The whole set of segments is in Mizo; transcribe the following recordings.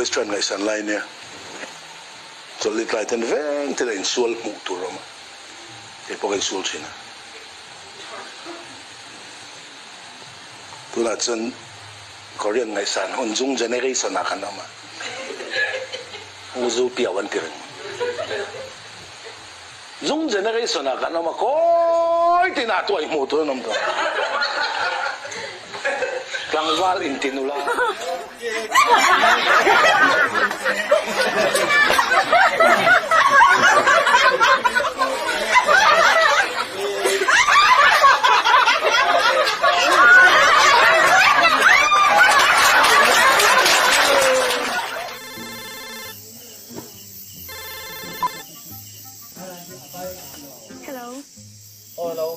Western ngaihsan lai nia. Chawlhni tlai ten veng ten a insual hmuh tur a awm a, kei pawh ka insual thin a. Tunah chuan Korean ngaihsan hun Jung generation ah kan awm a, U Zu Piau an ti reng. Jung generation ah kan awm a, kawi tinah tuai hmuh tur an awm tawh. Tlangval inti nula. Hello. Aw hello.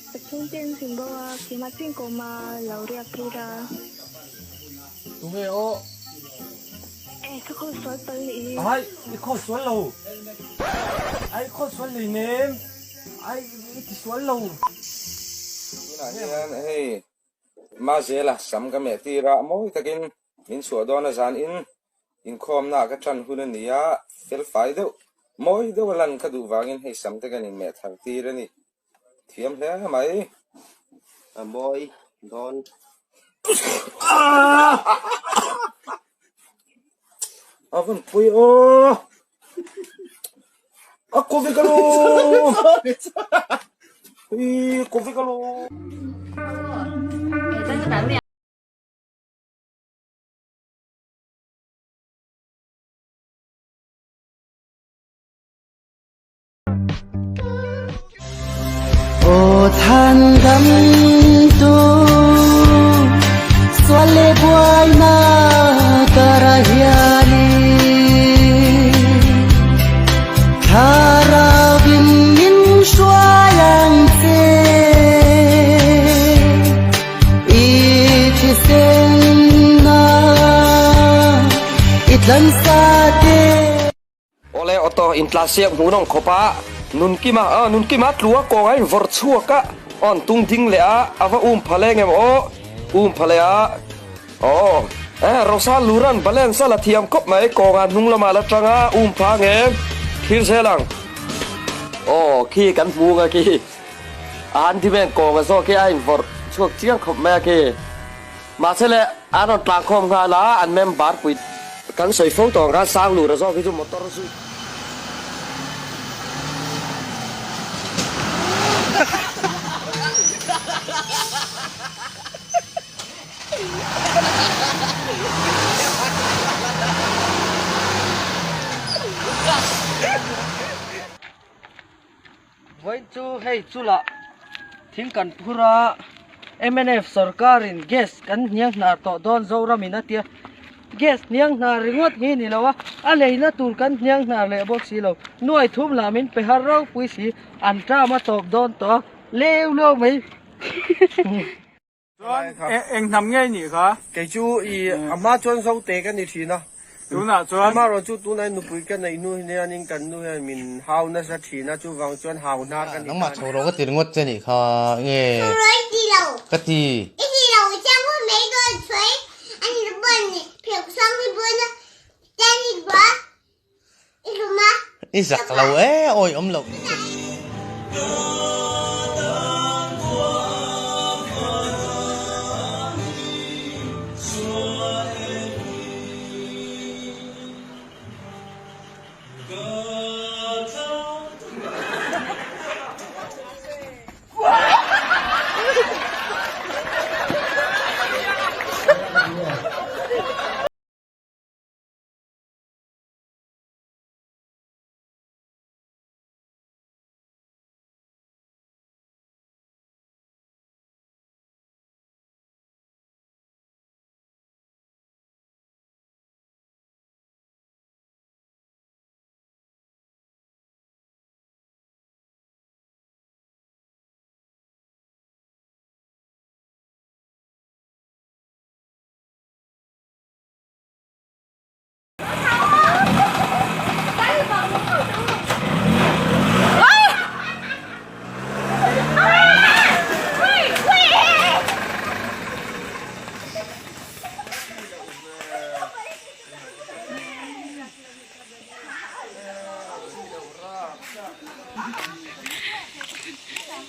Ka chhungte an zin bo a, keimah chu inkawm a lo riak phei la. Tunge aw? Eh, ka khawl sual pal nih hi. Ai, i khawl sual lo. Ai, i khawl sual nei nem. Ai, i ti sual lo. Tunah hian hei Mazela sam ka meh tir a, mawi takin min chhuah dawn a zan in inkhawmna ah ka tan hun a ni a, fel fai deuh, mawi deuh a lan ka duh vangin hei sam te kan inmeh thar tir a ni. Thiam hle mai. A mawi dawn. A van pui aw. A kovi ka lo. I kovi ka lo. Aw than dam tu sual leh buaina kara hianin Thlarauin min hruai ang che I thisenna i tlansa te. Awle auto intlansiak hmuhnawm khawp a, Nunkima a Nunkima tlua kawng a invawrh chhuak a, awn tung ding leh a, a va um pha leng em aw, um pha leh a, aw eh Rosa Luran balance a la thiam khawp mai, kawnga hnung lamah la tang a, um pha ang em, thlir zel ang. Aw khi kan hmu ang a khi, a han dim em kawnga zawk hi a invawrh chhuak chiang khawp mai a khi. Mahse le, an rawn tlangkhawm nghal a, an member pui kan sawi fo tawh ang khan Sanglura zawk hi chu motor zui. Vawiin chu hei chula thil kan phur a, mnf sorkarin gas kan hniang hnar tawh dawn Zoramin a tia, gas hniang hnar ringawt hi ni lo a, a leina tur kan hniang hnar leh bawk si lo, nuai thum lah min pe har ropui si, an term a tawp dawn tawh a, leu leu mai. Chuan eng hnam nge nih kha? Kei chu i a hma chuan Zote ka ni thin a. Tunah chuan? Amaherawh chu tunah nupui ka neih hnu hianin kan nu hian min hau nasa thin a, chuvang chuan hau hnar ka ni ta. Nangmah chho rawh ka ti ringawt che nih kha nge? Chho rawh i ti lo. Ka ti. I ti lo, chiang hun mai dawn chhuai a ni pawn pheuh sang hi pawn a ten i bua i hlum a. I zak lo e, awi awm loh.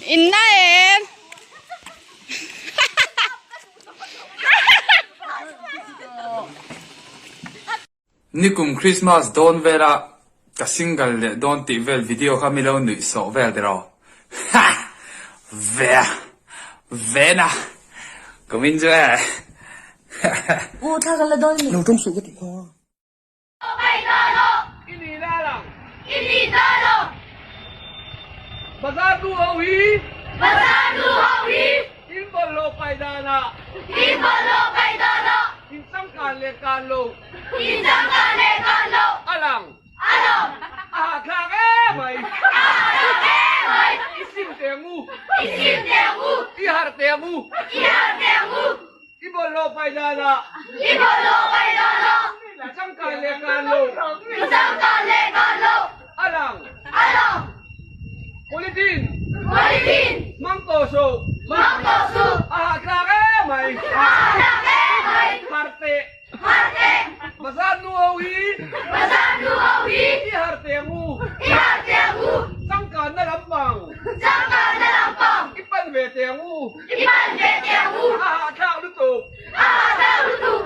Inna em? Nikum Christmas dawn vela ka single leh dawn tih vel video kha mi lo nuih sawh vel tiraw? Ha! Ve a! Ve na! Kum in chu e! U thla ka la dawn ni. Lo tawng suh ka tih kha. I bawlhhlawh paih danah. I bawlhhlawh paih danah. I changkan leh kan lo. I changkan leh kan lo. A lang. A lang. Polythene. Polythene. Hmang tawh suh. Hmang tawh suh. A hahthlak em mai. A hahthlak em mai. Har teh. Har teh. Bazar nu ho hi. Bazar nu ho hi. I har teh ang u. I har teh ang u. Changkanna lampang. Changkanna lampang. I pan ve teh ang u. I pan ve teh ang u. A hahthlak lutuk. A hahthlak lutuk.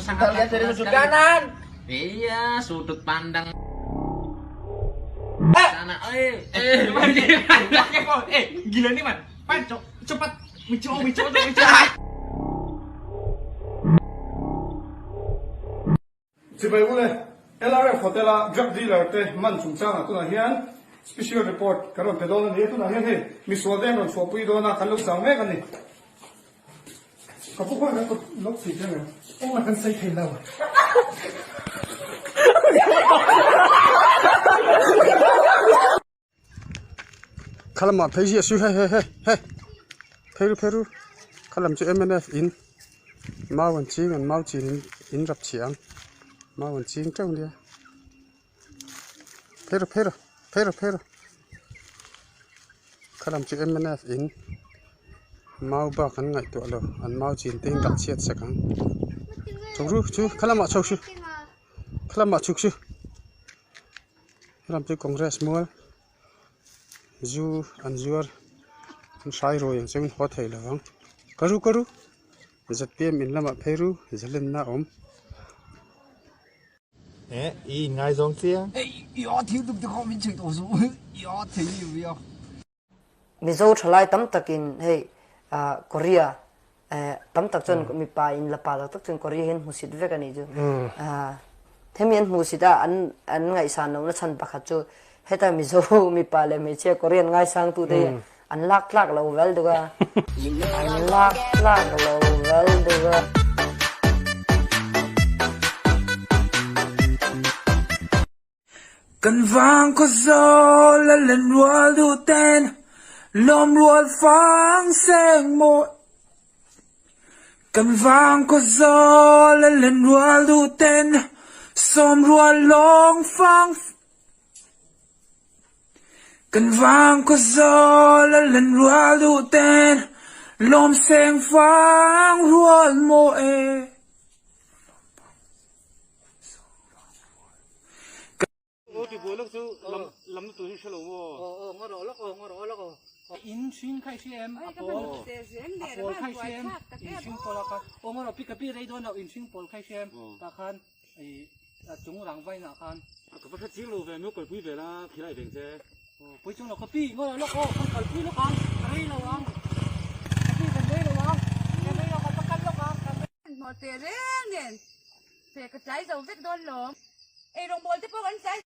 Kita lihat dari sudut kanan. Iya, sudut pandang. Sana, eh, eh, eh, gila nih man, pan, cepat, mico, mico, mico. Chibai ule, LRF Hotel-a drug dealer te man chungchangah tunah hian special report kan rawn pe dawn a ni a, tunah hian hei misual te an rawn chhuahpui dawn a, kan lo chang mek a ni. Ka pu khawi kan kut lo chhui chiang em? Engmah kan sawi thei lo. Khalamah phei ziah su hei hei hei hei phei ru phei ru khalam chu mnf in mau an ching an mau chin in in rap chhiah ang mau an ching teuh nia phei ru phei ru phei ru phei ru khalam chu mnf in mau bak an ngaihtuah lo an mau chin te in dah chhiat sak ang chho ru chu khalamah chho su khalamah chhuk su. Helam chu congress mual zu an zuar an hrai ruai ang chuan haw thei lo ang ka ru ka ru zpm in lamah phei ru zalenna a awm. Mizo thalai tam takin hei Korea tam tak chuan mipa in la pa tak tak chuan Korea hi an hmusit vek a nih chu. Hemi an hmusit a an an ngaihsan lohna chhan pakhat chu heta Mizo mipa leh hmeichhia Korean ngaisangtute hi an lak tlak lo vel deuh a, an lak tlak lo vel deuh a. Kan vang khaw zawl a len rual duh ten lawm rual fang seng maw Kan vang khaw zawl a len rual duh ten sawm rual lawng fang Kan vang khaw zawl a len rual duh ten lawm seng fang rual maw e. Feh ka tlai zo vek dawn lawm. Eirawngbawl te pawh kan tlai.